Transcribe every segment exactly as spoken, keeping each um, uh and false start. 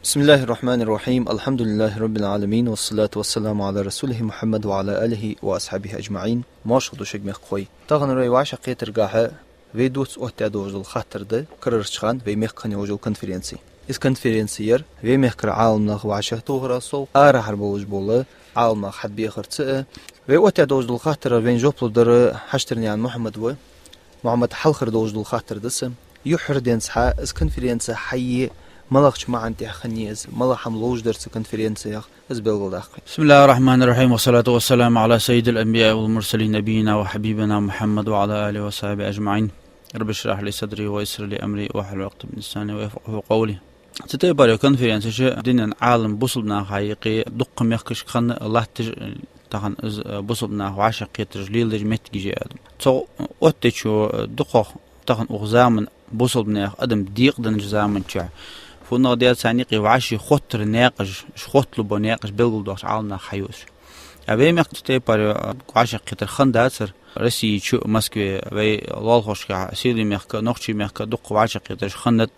بسم الله الرحمن الرحيم. الحمد لله رب العالمين، والصلاة والسلام على رسوله محمد وعلى آله وأصحابه أجمعين. Моаршал да шуга, мехкахой. Тахан вай вӀашагӀкхетаргахьа вай дувца оттадаь долаш дола хаттар да, карарча хана вай мехка хинна йолаш йола конференци. Из конференци яр вай мехкара Ӏаламнах вӀашагӀтохарах совгӀа, арахьара болаш бола Ӏаламнах хьатӀабехарца а. Вай оттадаь долаш дола хаттарах вайна жоп лургдар Хьаштарнаькъан Мухьаммад ва. Мухьаммад, хьалхара долаш дола хаттар да са. Юххьара денз хьа из конференци хьае малагӀча маӀан тӀа хиннай из, малагӀа хӀама ловш дар цу конференцех, из белгалдаккха. بسم الله الرحمن الرحيم، والصلاة والسلام على سيد الأنبياء والمرسلين نبينا وحبيبنا محمد وعلى آله وصحبه أجمعين. رب اشرح لي صدري ويسر لي أمري واحلل عقدة من لساني يفقهوا قولي. Цу тайпара конференцеш дина Ӏалам бусалба наха юкъе дукха мехкашка хинна латташ, тахан из бусалба наха вӀашагӀкхетараш леладеш моттигаш я. Цо оттадечо дукхагӀа тахан укх заман бусалба наьха адам декъаденнача заман чухь, фуннагӀа даьд царна юкъе вӀаший хоттара наькъаш, уж хотталу бола наькъаш белгалдоахаш Ӏаламнах хьайоалаш. А вай мехка цу тайпара вӀашагӀкхетар хинна дацар Россе чу, Москве, вай лоалахошка, Сийле мехка, Нохчий мехка дукха вӀашагӀкхетараш хиннад,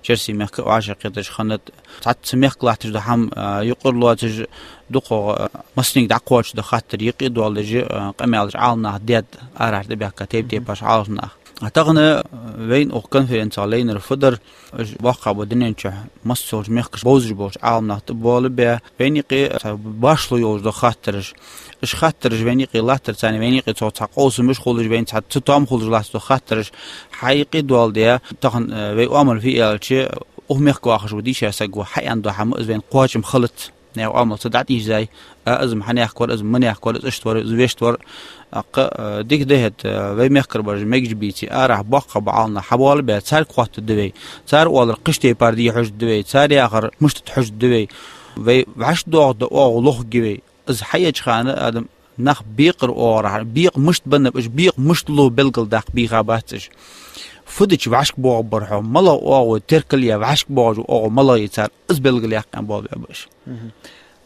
Черсий мехка вӀашагӀкхетараш хиннад. Цхьацца мехка латташ дола хӀама юкъера лоацаш, дукхагӀа массанега дӀакхоачаш дола хаттар юкъе доаладеш, къамаьлаш Ӏаламнаха даьд, арахьара тӀабаьхка тайп-тайпарча Ӏаламнаха. А тахан вайна укх конференцех лайнар фу дар, уж боккхагӀа бола дунен чухь массайолча мехкашка бовзаш болча Ӏаламнаха тӀабоалабаь, вайна юкъе цхьа башхало йолаш дола хаттараш. Уж хаттараш вайна юкъе латтар царна, вайна юкъе цхьа, цхьа къовсамаш хулаш, вайна цхьа цу тӀом хулаш латта дола хаттараш хьа юкъе доаладаь, тахан вай оамал фу я аьлча, укх мехка вахаш вола дийша саг ва, хьааьнна дола хӀама из вайна кхоачам хилац. Наьха оамал ца дӀатӀийжзай, а, из-м хьанехк вар, из-м манехк вар, из иштта вар, из вешта вар. ТӀаккха дика да хӀаьта, вай мехкара бараш мегаш бийце, арахьа боккхагӀа бола Ӏаламнах хьабоалабаь, царга хоттаргда вай. Цар оалар кхыча тайпара де хьожаргда вай, цар яхар мишта да хьожаргда вай. Вай вӀашагӀдоагӀаргда оагӀув лохаргья вай. Из хьаеча хана, адам, нах бекъара оагӀорахьа, бекъа мишта беннаб, уж бекъа мишта лу белгалдаккха бийха бац уж. Фу дича вӀашагӀбоагӀаргбар хьо, малагӀа оагӀув теркал яь, вӀашагӀбоагӀаш оагӀув малагӀа я цар, из белгалъяккха аьнна боалабаьб уж.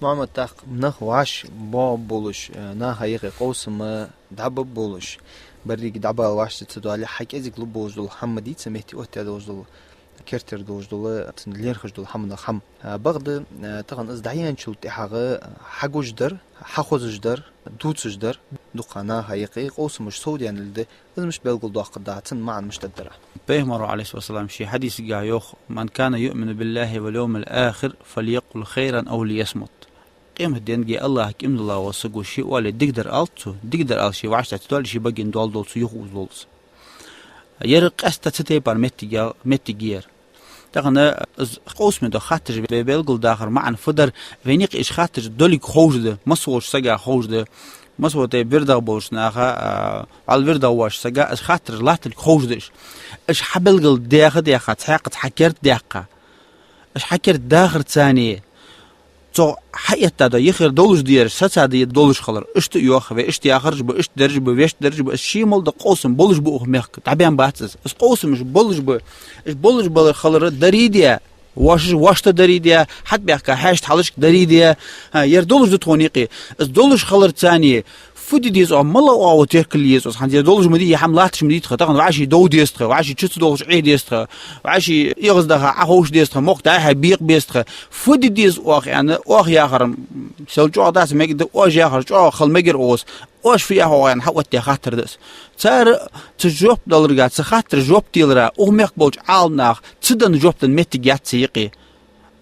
Мухьаммад, тӀаккха нах вӀашагӀбоагӀаргболаш, наха юкъе къовсам дӀабаргболаш, беррига дӀабала вӀаштӀехьа ца доале, хьа кӀезига лургболаш дола хӀама дий цу метте оттадаь долаш дола, кертера долаш дола, цун лерхӀаш дола хӀаманах хӀама. Бакъда, тахан из дӀаяьнначул тӀехьагӀа хьагуш дар, хьахозаш дар, дувцаш дар, дукха наха юкъе къовсамаш совдаьннадале, из мишта белгалдоаккхаргда, цун маӀан мишта даргдар. Пайхамара, عليه الصلاة والسلام, ший хьадисагахь йоах: «من كان يؤمن بالله واليوم الآخر فليقل خيرا أو ليصمت». Къематденга, АллахӀага иман дилла вола саг ва, ше оале дикадар алац цо, дикадар ала ше вӀаштӀехьа ца доале, ше баге доаладолда цо, юхаозалда цо. Ер къаьстта цу тайпара моттиг я, моттиг я ер. Тахан из къовсаме дола хаттараш вай белгалдахара маӀан фу дар, вайна юкъе уж хаттараш долга ховш да, массаволча сага ховш да, массаволча вирдагӀа болча наха, а, вӀалла вирдагӀа воацача сага уж хаттараш латталга ховш да уж. Уж хьабелгалдаьха а даьха, цхьаькхаза хьакердадаьккха, уж хьакердадахарца цхьана цо хьаэттад, юххера долаш да ераш, сацад долаш хилар. Иштта а йоах, вай иштта яхараш ба, иштта дараш ба, вешта дараш ба, из ший мел дола къовсам болаш ба укх мехка, дӀабаьнна бац из. Из къовсамаш болаш ба, уж болаш балар хилар дарий де, вошаш вошта дарий де, хьатӀабаьхка хьаьшашта хьалхашка дарий де, а, ер долаш да тхона юкъе. Из долаш хиларца цхьана фу де деза оаха, малагӀа оагӀув теркал е еза оаха, хӀанз ер долаш ма дий, ер хӀама латташ ма дий тха, тахан вӀаший дов деза тха, вӀаший чу ца доалаш Ӏе деза тха, вӀаший эгӀаздаха Ӏоховша деза тха, мохк дӀай-хьай бекъа беза тха. Фу де деза оаха аьнна, оаха яхар сел чӀоагӀа дац мегаргда, оаха яхар чӀоагӀа хила мегар оаха. Оаш фу яхь оаха аьнна хьаоттадаь хаттар да из. Цар цу жоп даларга, цу хаттара жоп деларга, укх мехка болча Ӏаламнаха цу ден жоп дан моттиг яц цу юкъе.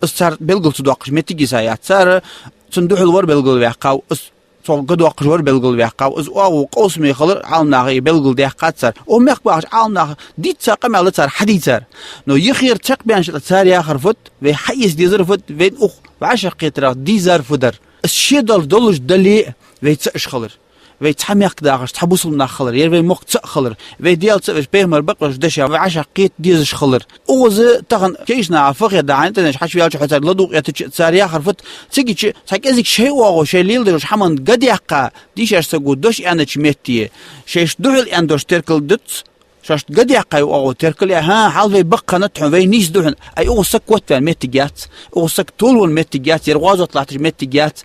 Из цар белгал ца доаккхаш моттиг йиса яц. Цар цунна духьал вар белгалваьккхав, из цох га доаккхаш вар белгалваьккхав, из оагӀув къовсаме хилар Ӏаламнаха белгалдаьккхад цар. Укх мехка бахача Ӏаламнаха дийца къамаьл цар хьадийцар. Но юххера цхьаккха баьннача тӀа цар яхар фуд, вай хьаэца дезар фуд, вайна укх вӀашагӀкхетарах дийзар фу дар. Из ше дала долаш дале а, вай цаӀ уж хилар. Вай цхьа мехка дахаш, цхьа бусалба нах хилар, ер вай мохк цаӀ хилар, вай Даьла цаӀ веш, пайхамара бакъвеш, дешаш, вӀашагӀкхета дезаш хилар. Укхаза тахан кагийча наха фу хет, дӀа хьа интернете хьачуваьлча хьо царга ладувгӀа эттача, цар яхар фуд, цига чу цхьа кӀезига шоай оагӀув, шоай леладеш долча хӀаман га даьккха, дийшача саго дош аьннача метте, шоашта духьал аьнна дош теркал дувц, шоашта га даьккха оагӀув теркал яь, хӀа, хьал вай баккхий хиннад хьона, вай нийса да хьона, ай укхаза саг котваьнна моттиг яц, укхаза саг толавенна моттиг яц, ер гӀазот латташ моттиг яц.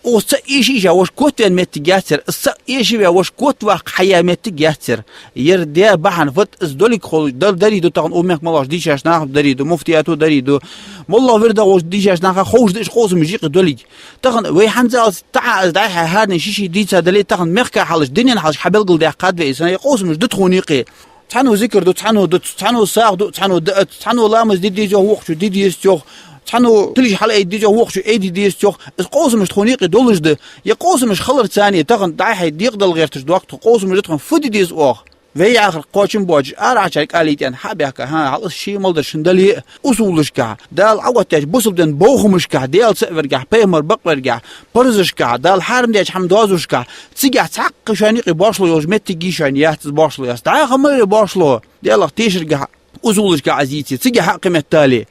Укхаза цаӀ эша а эша воаш котваьнна моттиг яц ер, из цаӀ эша а ваь воаш котваккха хьаяь моттиг яц ер. Ер даь бахьан фуд, из долга ховш дар дарий да тахан укх мехка мел волча дийшача наха дарий да, муфтиято дарий да. МоллагӀа вирда волча дийшача наха ховш да уж къовсамаш юкъе долга. Тахан вай хӀанзалца таӀа из дӀай-хьай хӀаране ший-ший дийца дале, тахан мехка хьалаш, дунен хьалаш хьабелгалдаьккхад вай из, ер къовсамаш да тхона юкъе. Цхьанне зикар ду, цхьанне дац, цхьанне сагӀа ду, цхьанне дац, цхьанне ламаз де деза йоах, вокхо де дезац йоах, цхьанне тилаш хьалаайде деза йоах, вокхо айде дезац йоах. Из къовсамаш тхона юкъе долаш да. Ер къовсамаш хиларца тахан дӀай-хьай декъадала гӀерташ дог тхо, къовсамаш да тхона, фу де деза оаха. Вай яхар кхоачам боацаш, арахьарчарга ала йийтӀен хьа а баьхка, хӀа, хьал из ше мел дар шун дале а, усулашкахь, Дала Ӏооттаяьча бусалба дина бохамашкахь, Даьла цаӀ верга, пайхамар бакъвергахь, парзашкахь, Дала хьарам даьча хӀама доазошкахь, цигахь цхьаккха шоана юкъе бошла йолаш моттиг шоана яц из бошла яц. ДӀахо ма яр бошла, Даьлах тешаргахь, усулашкахь из йийце, цигахь а кхы меттел.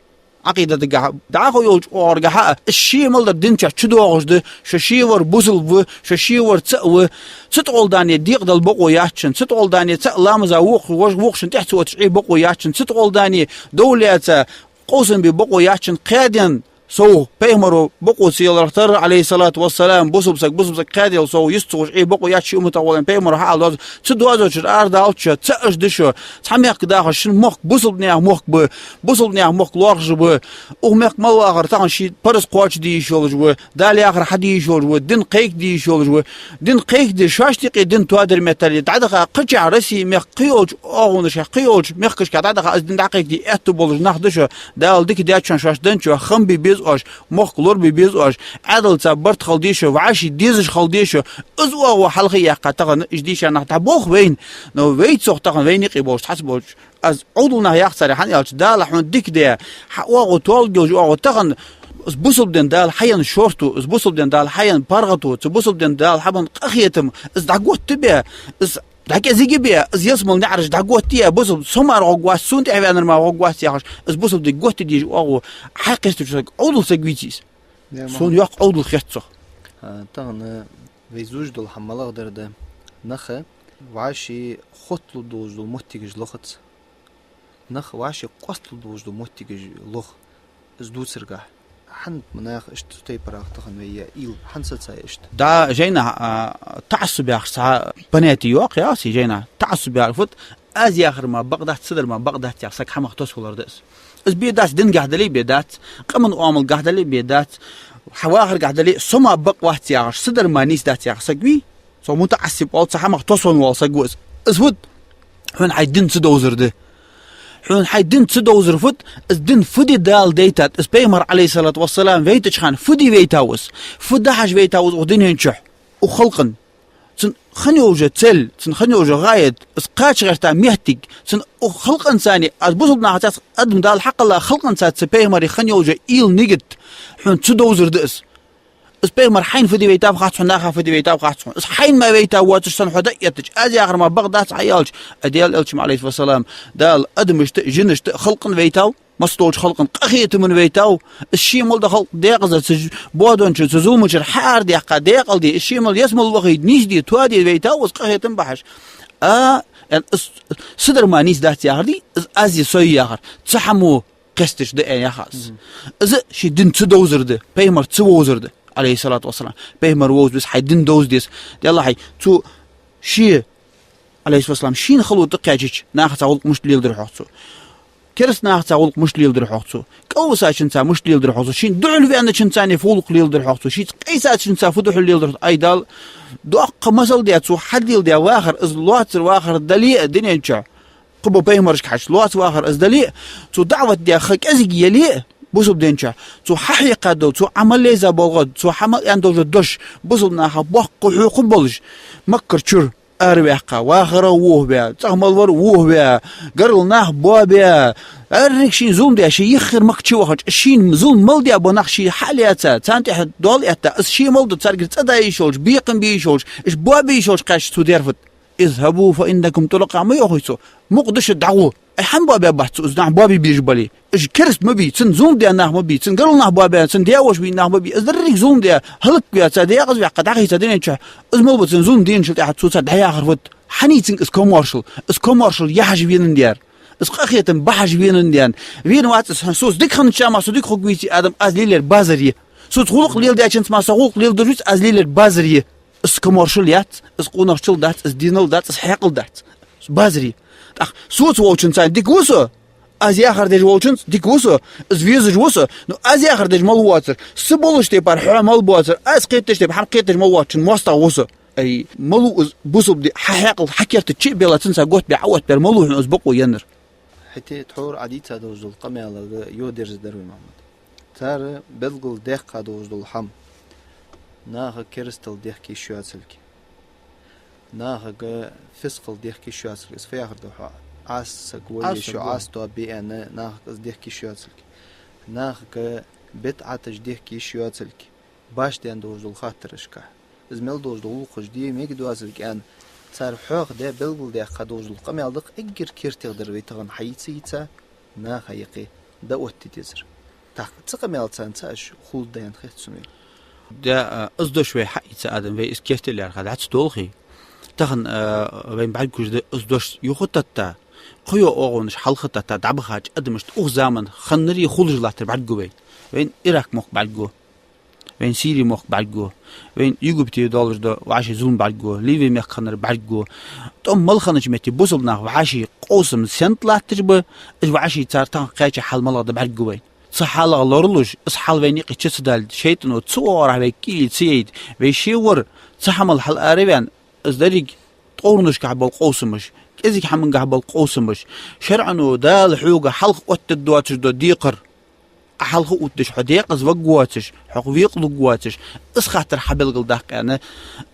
Ӏакъидатагахь, дӀахо йолча оагӀоргахь а, из ше мел дар дина чу чудоагӀаш да, шо ше вар бусалба ва, шо ше вар цаӀ ва, цу тӀагӀолла дӀа декъадала бокъо яц шун, цу тӀагӀолла дӀа цаӀ ламаза вокх-, вож-, вокхо шун тӀехьа ца отташ Ӏе бокъо яц шун, цу тӀагӀолла дӀа довла яьца къовсам бе бокъо яц шун, кхаь ден сов пайхамаро бокъо ца яларах тара, Ӏалайхи ссалату вассалам, бусалба саг, бусалба саг кхаь ден сов йист ца ховш Ӏе бокъо яц ший умматах волча пайхамаро хьаала доазув, цу доазочура арадаллалца цаӀ а да шо, цхьа мехка дахаш, шун мохк бусалба наьха мохк ба, бусалба наьха мохк лоархӀаш ба, укх мехка мел вахар тахан ший параз кхоачашде йиш йолаш ва, Дала яхар хьаде йиш йолаш ва, дин кхайкаде йиш йолаш ва, дин кхайкаде, шоашта юкъе дин тоадар меттел дӀадаха, кхычахьа Россе мехка кхыйолча оагӀонашкахь, кхыйолча мехкашкахь дӀадаха, из дин дӀакхайкаде аьттув болаш нах да шо, Дала дика даьд шоана шоашта денна, шоаш хам бе беза оаш, мохк лорабе беза оаш, Ӏаьдалца барт хила деза шо, вӀаши дезаш хила деза шо, из оагӀув хьалха а яьккха тахан уж дийша нах дӀаболх вайна, но вайцох тахан вайна юкъе болаш цхьацца болча Аз Ӏовдал нах яхац царех, хӀана аьлча Дала хьона дика даь, хьа оагӀув толга йолаш оагӀув тахан, из бусалба дин Дала хьаенна шортта, из бусалба дин Дала хьаенна паргӀато, цу бусалба дин Дала хьабенна къахетам, из дӀаготтабе, из дӀакӀезигабе, из ялсмала наӀараш дӀаготтае, бусалба со мара гӀоргвац, сона тӀехьа ваьннар мара гӀоргвац яхаш, из бусалба дин готтаде дезаш оагӀув хьакхестача саг Ӏовдал саг вийца из. Сона йоккха Ӏовдал хет цох. А, тахан вай зувш дола хӀама малагӀа дар да? Нах вӀаши хотталургдолаш дола моттигаш лохац. Нах вӀаши къоасталургдолаш дола моттигаш лох. Из дувцаргахьа. ХӀана-м наха иштта цу тайпара тахан вай я уйла, хӀана сацай иштта? Да, жайнашка, а, таӀассуб яхаш цхьа понятие йоаккх, яхаш жайнашка. ТаӀассуб яхар фуд, аз яхар мара бакъ дац, са дар мара бакъ дац яха саг хӀамах тосвалар да из. Из бе дац, дингахь дале а бе дац, къаман оамалгахь дале а бе дац, хьа вахаргахь дале а, со мара бакъ вац яхаш, са дар мара нийса дац яха саг вий, цох мутаӀассиб оал, цу хӀамах тосвенна вола саг ва из. Из фуд? Хьона хьай дин ца довзар да. Хьона хьай дин ца довзар фуд? Из дин фу де Дала дайтад, из пайхамар, Ӏалайхи ссалату вассалам, вайтача хана фу де вайтав из? Фу дахьаш вайтав из укх дунен чу? Укх халкъана. Цун хинна йола цель, цун хинна йола гӀаят, из кхача гӀерта моттиг, цун укх халкъаца, аз бусалба нахаца, адам Дала хьакхелла халкъаца цу пайхамара хинна йола уйла, нигат хьона ца довзар да из. Из пайхамар хьайна фу де вайтав хац хьона, наха фу де вайтав хац хьона. Из хьайна мара вайтав воацаш санна хьо дӀаэттача, аз яхар мара бакъ дац хьа аьлча, а Даьла элча ма, Ӏалайхи ссалам, Дала адамашта а, жинашта а, халкъана вайтав, массадолча халкъана къахетама вайтав, из ше мел дола халкъ декъаза цу ж-, боадончура, цу зуламчура хьаарадаьккха, декъалде, из ше мел ялсмала вахийта, нийсде, тоаде вайтав из къахетам бахьаш. А, э, из са дар мара нийса дац яхар дий, из аз я, со я яхар. Цу хӀамо кхесташ да аьнна яхац. Мгм. Из ший дин ца довзар да, пайхамар ца вовзар да, Ӏалайхи ссалату вассалам. Пайхамар вовза беза, хьай дин довза деза. Делахь хьай цу ше, Ӏалайхи вассалам, шийна хало тӀакхаьчача, нахаца гӀулакх мишта леладир хьогӀ цо? Кераста нахаца гӀулакх мишта леладир хьогӀ цо? КӀалвисачунца мишта леладир хьогӀ цо? Шийна духьалваьнначунца фу гӀулакх леладир хьогӀ цо? Шийца къийсачунца фу духьал леладир хьогӀ цо? Ай Дала, доккха масал даь, цо хьалелдаь вахар, из лоацар вахар дале а дунен чу, кхыбола пайхамарашка хьежача, лоаца вахар из дале а, цо даӀват даь ха кӀезига яле а, бусалба дин чу, цо хьахьекха дола, цо Ӏамал лайза бола гӀо, цо хьа мел аьнна долаш дола дош, бусалба наха боккха хьокхам болаш, Маккара чура араваьккха, вахара вохаваь, цӀагӀа мел вар вохаваь, гаргара нах боабаь, деррига шийна зулам даь, ше йиххира Макка чу вахача, шийна зулам мел даь бола нах ше хьалаьца, царна тӀехьа доал этта, из ше мел дола царгара цӀа да йиш йолаш, бекхам бе йиш йолаш, уж боабе йиш йолаш кхаьчача цо даьр фуд? «اذهبوا فإنكم طلقاء», ма йоахий цо. Мукъа да шо, дӀагӀо. Ай, хӀана боабаь бац цо, из нах боабе безаш бале? Уж кераста ма бий, цун зулам даь нах ма бий, цун гаргара нах боабаь, цун даь-воша вийна нах ма бий. Из деррига зулам даь, хӀалакваь, цар декъаза ваьккха, дӀахийца дунен чу, из мел ба цун зулам дийначул тӀехьа цо царна дӀаяхар фуд? Хьаний цунга из комаьршал? Из комаьршал яхьаш венандаь, из къахетам бахьаш венандаь, вена вац из, хӀана, соца дика хиннача хана мара со дика хургвеций, адам, аз лелаяр базар я. Соца гӀулакх леладаьчунца мара со гӀулакх леладеш вац, аз лелаер базар я. Из комаьршал яц, из къонахчал дац, из динал дац, из хьаькъал дац. Базар я. ТӀаккха соца волчунца дика ва со, аз яхар деш волчунца дика ва со, из везаш ва со, но аз яхар деш мала воацар, са болча тайпара хьо мала боацар, аз кхеташ тайпара хьо кхеташ мала воацачун моастагӀа ва со. Ай, мала ва из бусалба ди, хьа хьаькъал, хьа керта чу а баьлла, цунца готта бе, Ӏооттабаьр, мала ва хьона из бокъо еннар? ХӀаьта тхьовра Ӏа дийца долаш дола къамаьлага йодерзадар вай, Мухьаммад. Цар белгалдаьккха долаш дола хӀама: нахага керастал дехка йиш йоацилга, нахага фискъал дехка йиш йоацилга. Из фу яхар да хьона? Ӏаса саг ва, Ӏаса е саг шо ва, Ӏаса тоба бе аьнна, нахага из дехка йиш йоацилга, нахага бидӀаташ дехка йиш йоацилга, башха даьнна долаш дола хаттарашка. Из мел долаш дола гӀулакхаш де мегаргдоацилга аьнна, цар хьоахадаь, белгалдаьккха долаш дола къамаьл да-кх, эггара кертера дар вай тахан хьаийца-ийца наха юкъе дӀаотта дезар. ТӀаккха цу къамаьлаца цхьа аш хул дайна хет сона вай. Да, а, из дош вай хьаийца, Адам, вай из керте лаьрхӀа дӀа ца долхе, тахан, а, вайна бӀаргагуш да из дош юхатетта, кхыйола оагӀонаш хьалхатетта дӀабахача адамашта укх заман ханнари хулаш латтар бӀаргагу вайна. Вайна Ирак мохк бӀаргагу, вайна Сири мохк бӀаргагу, вайна Египте долаш да вӀаший зулам бӀаргагу, Ливи мехка ханнар бӀаргагу. ТӀом мел хиннача метте бусалба нах вӀаший къовсам сенна латташ ба, уж вӀаший цар тахан кхаьча хьал малагӀа да бӀаргагу вайна. Цу хьалах лоралуш, из хьал вайна юкъе чу ца далийта, шайтӀано цу оагӀорахьа вай кӀийле ца яйта, вай ше вар цу хӀамал хьалараваьнна, из деррига ткъовранашкахь бола къовсамаш, кӀезига хӀамангахь бола къовсамаш, шарӀо Дала хьога хьалха оттаде доацаш дола декхар Ӏа хьалха оттадеш, хьо декъаза варгвоацаш, хьох векъа лургвоацаш, из хаттар хьабелгалдаккха аьнна,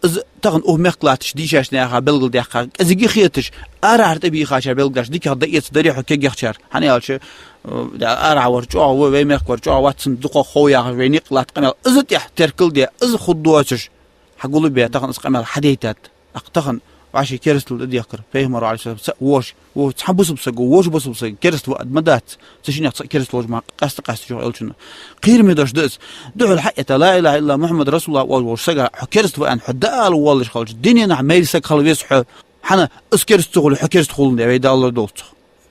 из тахан укх мехка латтача дийшача наха белгалдаьккха, кӀезига хеташ, арахьара тӀабийхачар белгалдеш, дикагӀа дӀаэцаргдарий хьо кегийчар. ХӀана аьлча, э, арахьа вар чӀоагӀа ва, вай мехка вар чӀоагӀа вац, цунна дукха хов яхаш, вайна юкъе латта къамаьл, из тӀехьа теркал де, из хургдоацаш, хьагулбе тахан из къамаьл хьадайтад. ТӀаккха тахан вӀаший керастал тӀадехкар, пайхамара, Ӏалайхи ссалам, цаӀ воша, во цхьан бусалба саго, воча бусалба саго кераста ваӀад ма дац, цу шиннех цаӀ кераста волаш ма, къаьста-къаьста чу Элчано. Кхераме дош да из. Духьал хьаэтта, ла илахӀа иллаллахӀ Мухьаммад расулуллахӀ оалаш волча сага хьо кераста ва аьнна хьо дӀаала воаллаш хилча, дунен тӀа маьл саг хила веза хьо, хӀана, из кераста ца хуле, хьо кераста хуландаь, вай Дала лорадолда цох.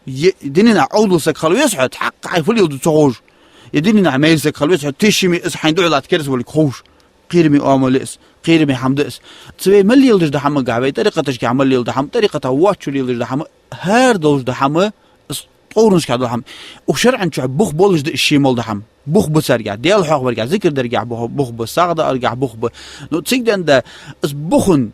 Е дунен тӀа Ӏовдал саг хила веза хьо, тӀаккха хьайна фу леладу ца ховш. Е дунен тӀа маьл саг хила веза хьо, тешаме из хьайна духьал латта кераста волга ховш. Кхераме оамал я из, кхераме хӀама да из. Цу вай мел леладеш дола хӀамагахь, вай тӀарикъаташкахь мел леладеш дола хӀама, тӀарикъатах воацачо леладеш дола хӀама, хӀара долаш дола хӀама, из ткъовранашкахь дола хӀама. Укх шарӀан чу бух болаш да из ше мел дола хӀама. Бух ба царгахь, Даьла хьоахаваргахь, зикар даргахь бух, бух ба, сагӀа дааргахь бух ба. Но цига денз да из буханна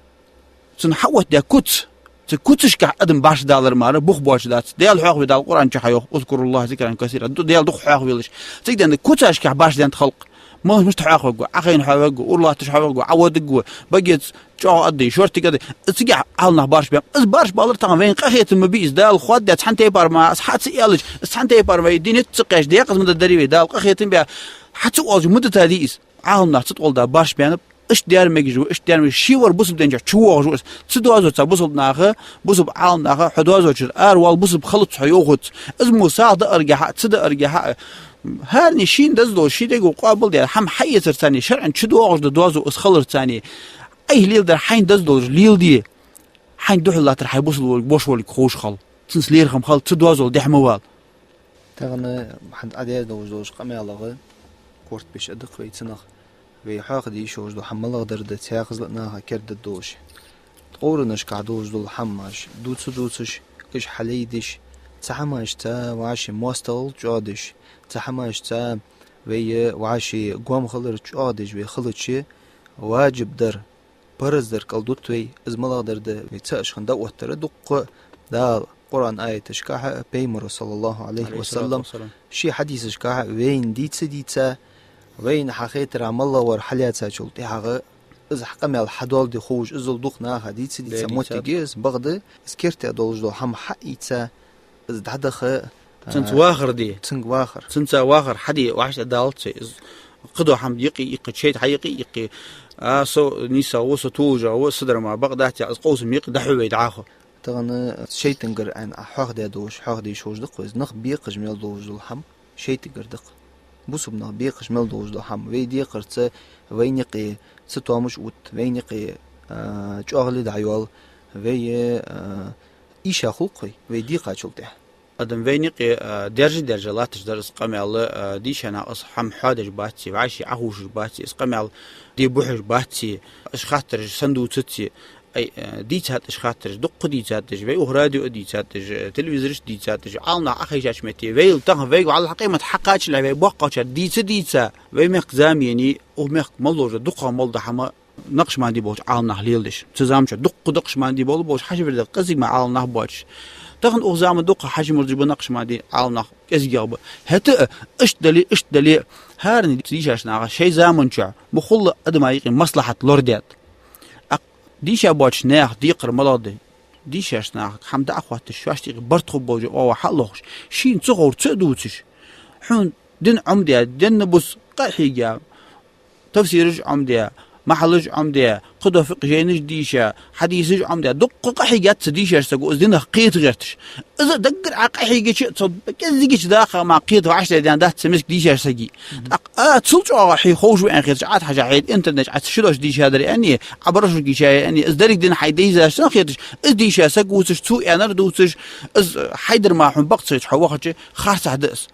цунна хьаоттадаь куц. Цу куцашкахь адам башха далар мара бух боацаш дац. Даьла хьоахаве, Дала Къуръан чу хьайоах: «اذكروا الله ذكرا كثيرا». Ду Даьла дукха хьоахавелаш. Цига денз куцашкахь башха даьннад халкъ. Мала мишта хьоахавергва, Ӏохайна хьоахавергва, ура латташ хьоахавергва, Ӏоводдергва, багеца чӀоагӀа аргда, шортига аргда. Цига Ӏаламнах башха баьннаб. Из башха балар тахан вайна къахетам ма бий из, Дала хоаддаь цхьан тайпара ма, из хьа ца аьлча, из цхьан тайпара вай дин ца кхаьчача декъаза ма дарий вай, Дала къахетам баь, хьа ца оалаш ма дитадий из. Ӏаламнах цу тӀа гӀолла башха баьннаб. Иштта дар мегаш ва, иштта дар мегаш, ше вар бусалба дин чу воагӀаш ва из. Цу доазув цхьа бусалба наха, бусалба Ӏаламнаха, хьо доазув чура аравала, бусалба хилац хьо, йоах цо. Из мо сагӀа дааргахьа, ца дааргахьа, хӀаране шийна деза долаш, ший дега къоабал даь хӀама хьаэцарца, шарӀан чу доагӀаш дола доазув из хиларца, Ӏайха леладер хьайна деза долаш леладе. Хьайна духьал латтар хьай бусалба волга, воша волга ховш хила. Цунца лерхӀам хила, цу доазол дехьа ма вала. Тахан хьа Ӏа деш долаш долча къамаьлагӀа корта беш а да-кх вай цунах. Вай хьоахаде йиш йолаш дола хӀама малагӀдар да, цхьаькхаза а наха кердадолаш. Ткъовранашкахь долаш дола хӀамаш дувца-дувцаш, уж хьалайдеш, цу хӀамашца вӀаший моастагӀал чӀоагӀдеш, цу хӀамашца вай вӀаший гом хилар чӀоагӀдеш вай хилча, важиб дар, парз дар кӀалдут вай, из малагӀдар да, вай цаӀ аш хинна дӀаоттадар дукха Дала Къуръан аяташкахьа, пайхамара, صلى الله عليه وسلم, ший хьадисашкахьа вайна дийца-дийца, вайна хьахетаргахьа малагӀвар хьалаьцачул тӀехьагӀа, из хьа къамаьл хьадоаладе ховш, иззал дукха наха дийца-дийца моттиг я из, бакъда из керте долаш дола хӀама хьаийца, из дӀадаха, цунца вахар де. Цунга вахар. Цунца вахар хьаде, вӀаштӀехьадалац вай. Из кхыдола хӀама юкъе иккхе, шайтӀа хьа юкъе иккхе, а, со нийсагӀа ва, со толашагӀа ва, са дар ма бакъ дац яха, из къовсам юкъе дӀахьу вай дӀахо. Тахан шайтӀагара Ӏайна Ӏа хьоахадаь долаш, хьоахаде йиш йолаш да-кх вай из, нах бекхаш мел долаш дола хӀама шайтӀагара да-кх. Бусалба нах бекхаш мел долаш дола хӀама вай декхарца вайна юкъе цатоамаш отт, вайна юкъе, а, чӀоагӀал дӀайоал, вай, а, ийша хул-кх вай, вай декхачул тӀехьа. Адам вайна юкъе, а, даьржа-даьржа латташ дар из къамаьл, а, дийша нах из хӀама хьоадеш бац, вӀаший Ӏохувшаш бац, из къамаьл де бухьаш бац, уж хаттараш сенна дувцац, ай, а, дийцад уж хаттараш, дукха дийцад уж, вай укх радио а дийцад уж, а, телевизораш а дийцад уж, Ӏаламнах Ӏохайшача метте, вай тахан вайга валлахӀи къемат хьакхаччалехь вай боккхагӀчар дийца а дийца, вай мехка зама еннай, укх мехка мел долаш да дукхагӀа мел дола хӀама накъшбанди болча Ӏаламнаха леладеш. Цу заман чу дукха накъшбанди бола болаш хьажа вирда кӀезига мара Ӏаламнах боацаш. Тахан укх заман дукха хьажа мурдаш ба накъшбанди Ӏаламнах кӀезигагӀа ба. ХӀаьта а, иштта дале, иштта дале, хӀаране дийшача наха шоай заман чу мухулла адама юкъе маслахьат лорадаьд. ТӀаккха дийша боацача наьха декхар малагӀа да? Дийшача наха хӀама дӀахотташ, шоашта юкъе барт хургболаш оагӀув хьалохаш, шийна ца ховр ца а дувцаш, хьона дин Ӏомадаь, денна-бус къахьийга, тафсираш Ӏомадаь, махьалаш Ӏомадаь, кхыдола фикъхӀ жайнаш дийша, хьадисаш Ӏомадаь, дукха къахьийгад цу дийшача саго из динах кхета гӀерташ. Из а даггара Ӏа къахьийгача, цо кӀезигача даха ма кхета вӀаштӀехьадаьнна дац цу миска дийшача сага. ТӀаккха а цул чӀоагӀа хье ховш ва аьнна хеташ, Ӏа тхьажа хьайда интернет чу ши дош дийшадар аьнна, Ӏа барашург йийшай аьнна, из деррига дин хьайна дайзаш санна хеташ, из дийша саг вувцаш, цо аьннар дувцаш, из хьайдар мара хьона бакъ ца хеташ хьо вахача, харцахьа да из.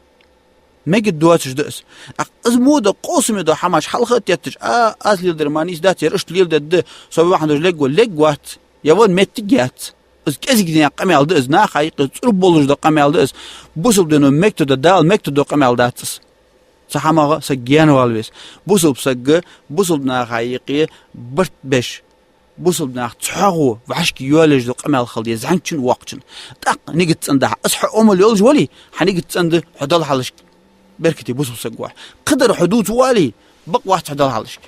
Мегаргдоацаш да из. ТӀаккха из мо да къовсаме дола хӀамаш хьалха а тетташ, а, аз леладер мара нийса дац, ер иштта леладергда, со бахьан долаш лергва, лергвац, е ван моттиг яц. Из кӀезига дина къамаьл да из, наха юкъе цӀурб болаш дола къамаьл да из. Бусалба дино мегаргдола, Дала мегаргдола къамаьл дац из. Цу хӀамах саг гаьнавала веза. Бусалба саг, бусалба наха юкъе барт беш, бусалба нах цхьоагӀо вӀашка йоалаеш дола къамаьл хила деза зӀамигачун, воккхачун. ТӀаккха нигат цӀенда хьа. Из хьа Ӏомал йолаш вале, хьа нигат цӀенда, хьо Далла хьалхашка беркате бусалба саг вале. Кхыдар хьо дувца вале, бакъ вац хьо Далла хьалхашка.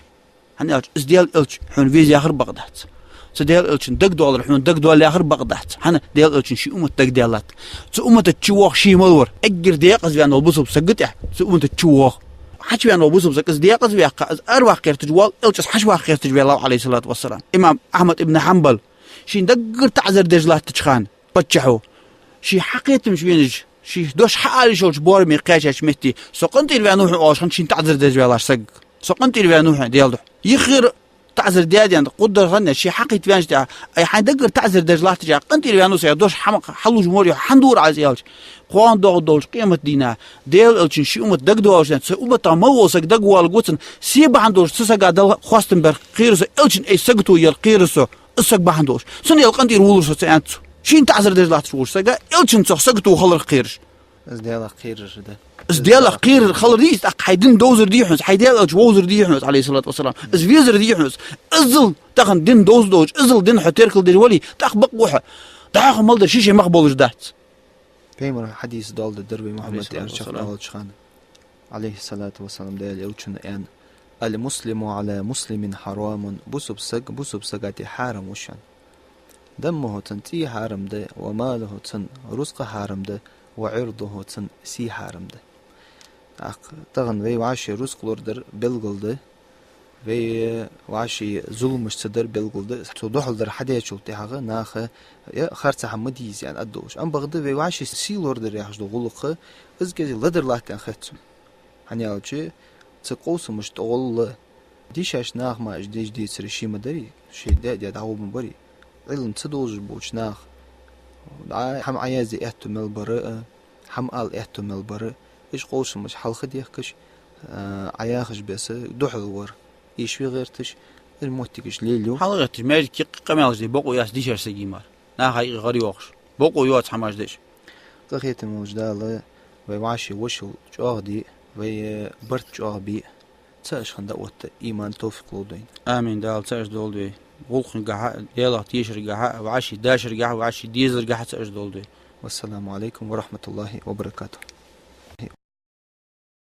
ХӀана аьлча, из Даьла элча хьона веза яхар бакъ дац. Цу Даьла элчан дагадоалар хьона дагадоал яхар бакъ дац. ХӀана? Даьла элчан ший уммат дагадаьлад. Цу уммата чу воагӀа ше мала вар? Эггара декъаза ваьнна вола бусалба саг тӀехьа цу уммата чу воагӀа. Хьачу ваьнна вола бусалба саг из декъаза ваьккха, из араваккха гӀерташ вола элча из хьачу ваккха гӀерташ ваьллав, Ӏалайхи ссалату вассалам. Имам Ахьмад ибн Хьанбал шийна даггара таӀзар деш латтача хана паччахьо, ший хьакхетамаш венаш, ший дош хьаала йиш йолча боараме кхаьчача метте, со къинтӀера ваьннав хьона оалаш хиннад шийна таӀзар деш ваьлача сагага. Со къинтӀера ваьннав хьона Даьла духьа. Йиххера таӀзар даьденна, гӀуддар хинна, ше хьакхийтта ваьннача тӀехьа, ай, хьайна даггара таӀзар деш латтача, къинтӀера ваьннав со, е дош хьама-, хьалуш морю, хьан дора Ӏа из аьлча. Кхоана доагӀаргдолча къематдийнахьа Даьла элчан ший уммат дагадоалаш, цу умматах мала вола саг дагавоаларгва цунна, се бахьан долаш цу сага Далла хоастам бар кхер со, элчан ай сагото яр кхер со, из саг бахьан долаш. Цунна аьле къинтӀера вувлар со, ца аьннад цо. Шийна таӀзар деш латташ волча сага элчан цох сагото хилар кхераш. Из Даьлах кхерар да. Из Даьлах кхерар хилар дий из, тӀаккха хьай дин довзар дий хьона из, хьай Даьла элча вовзар дий хьона из, Ӏалайхи ссалату вассалам. Из везар дий хьона из. Иззал тахан дин довза долча, иззал дин хьо теркалдеш вале, тӀаккха бакъ ва хьо. ДӀахо мел дар ши-ши мах болаш дац. Пайхамара хьадис доаладаьдар вай Мухьаммад, Ӏалайхи ссалату вассалам, Ӏалайхи ссалату вассалам, Даьла элчано аьнна: «المسلم على المسلم حرام». Бусалба саг бусалба сага тӀа хьарам ва шоана. «دمه», цун цӀий хьарам да, «وماله», цун рузкъа хьарам да, «وعرضه», цун сий хьарам да. ТӀаккха тахан вай вӀаши рузкъа лорадар белгала да, вай вӀаши зуламаш ца дар белгала да, цул духьал дар хьадечул тӀехьагӀа наха е харцахьа ма дийза аьнна аргдолаш. Ам бакъда вай вӀаши сий лорадар яхаш дола гӀулакх, из кӀезига ладар латт аьнна хет сона. ХӀана аьлча, цу къовсамаш тӀагӀолла дийшача наха мара уж деш децаре ше ма дарий, шоай даь-даь дӀагӀоргба ма барий. Ӏилма ца долаш болча наха, Ӏа-, хӀама Ӏоязде аьттув мел бар а, хӀама ала аьттув мел бар а, уж къовсамаш хьалха дехкаш, а, Ӏа яхаш беса духьал вар эшаве гӀерташ, уж моттигаш лелаю. Хьалха гӀерташ, маьждиге къамаьлаш де бокъо яц дийшача сага мара, наха юкъе гӀар йоахаш. Бокъо йоаца хӀамаш деш. Къахетаме волча Дала вай вӀаши вошал чӀоагӀде, вай барт чӀоагӀбе, цаӀаш хинна дӀаотта иман, товфикъ лолда вайна. Амин, Дала цаӀаш долда вай. ГӀулакхангахьа, Даьлах тешаргахьа, вӀаши дашаргахьа, вӀаши дезаргахьа цаӀаш долда вай. والسلام عليكم ورحمة الله وبركاته.